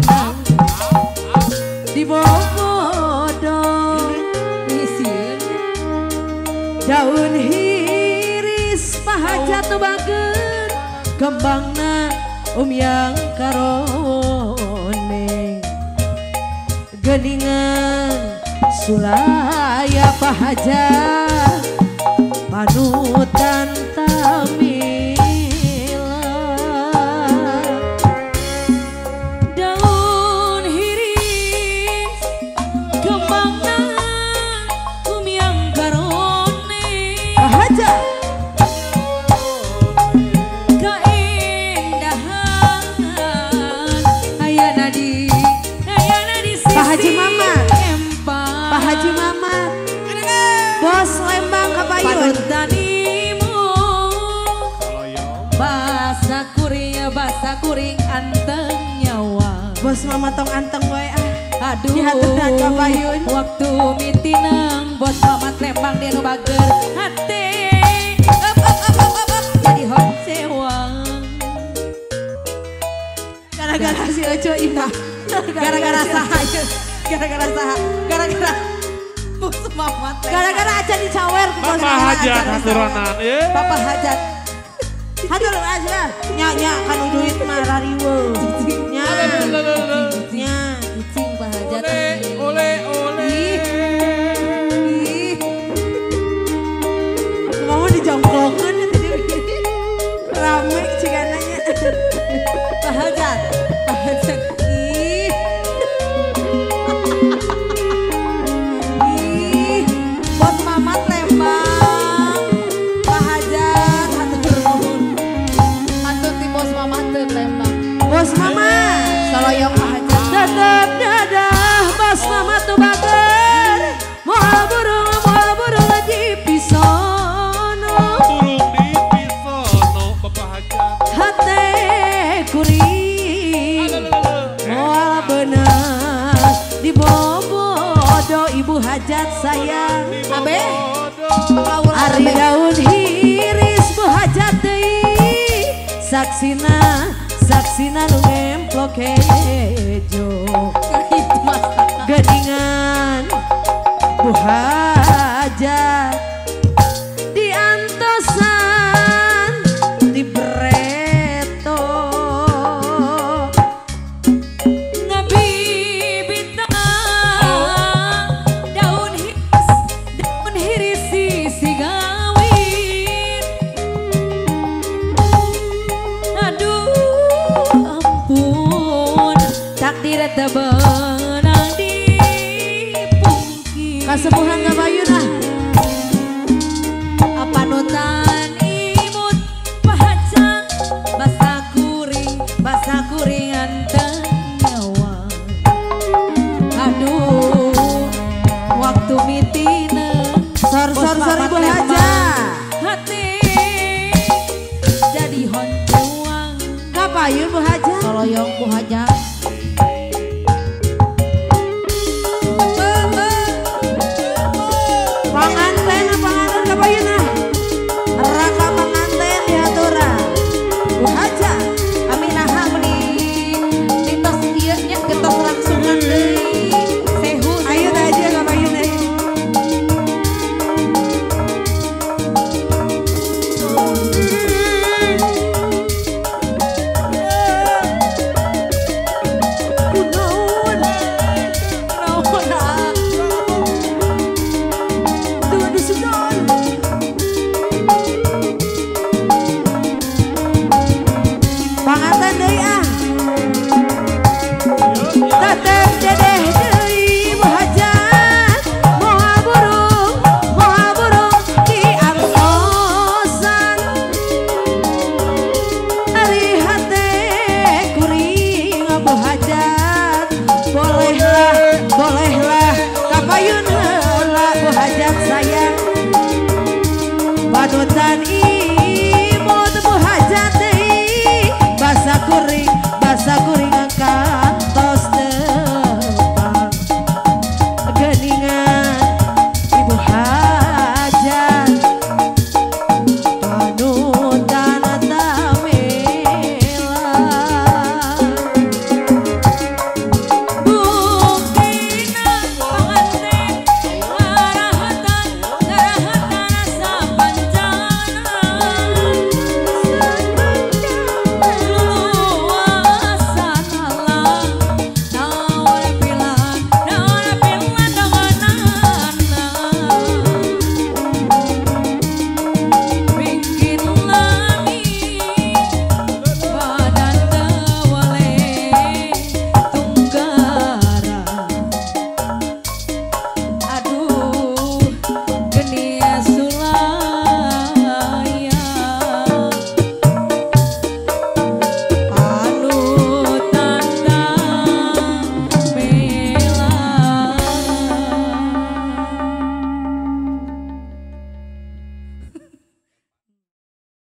beunang dibobodo daun hiris pahajat bager kembangna umyang karone geningan sulaya pahajat panutan tamila daun hiris kembangna umyang karone pahajat keindahan ayana di sisi Pak Haji Mamat, Pak Haji Mamat, Bos Lembang Kabayun. Panutanimu basa kuring anteng nyawa. Bos Mamat tong anteng wae ah. Aduh, dihaturan Kabayun. Waktu mitinang Bos Mamat Lembang dia nu bager hate. Up up up up up, up jadi hocewa. Gara-gara si Oco indah. Gara-gara saha, gara-gara saha, gara-gara Bos Mamat. Gara-gara aja dicawer ku Bos Papa Hajat haturanan ye. Papa Hajat. Hatur aja. Nya nya kan duit mah rariweuh. Nya. Nya cicing Pak Hajat. Ole ole. Ih. Mau dijongklokeun tadi. Rame cigana nya. Pak Hajat. Pak Hajat. Ih. Ih, Bos Mamat Lembang. Pak Hajat hatur nuhun. Hatur ti Bos Mamat teu Lembang. Bos Mamat saloyong Pak Hajat. Tetep dadah Bos Mamat tuh bager. Moal burung di pisono. Burung di pisono Bapak Hajat. Hate kuring moal beunang dibobodo Ibu Hajat sayang. Abe ari daun hiris Bu Hajat deui saksina saksina nu ngemplok hejo geningan Bu Hajat diantosan di breto ngabibita daun hiris sisi gawin. Aduh ampun takdir teu beunang dipungkir. Kasepuhan Kabayun ah.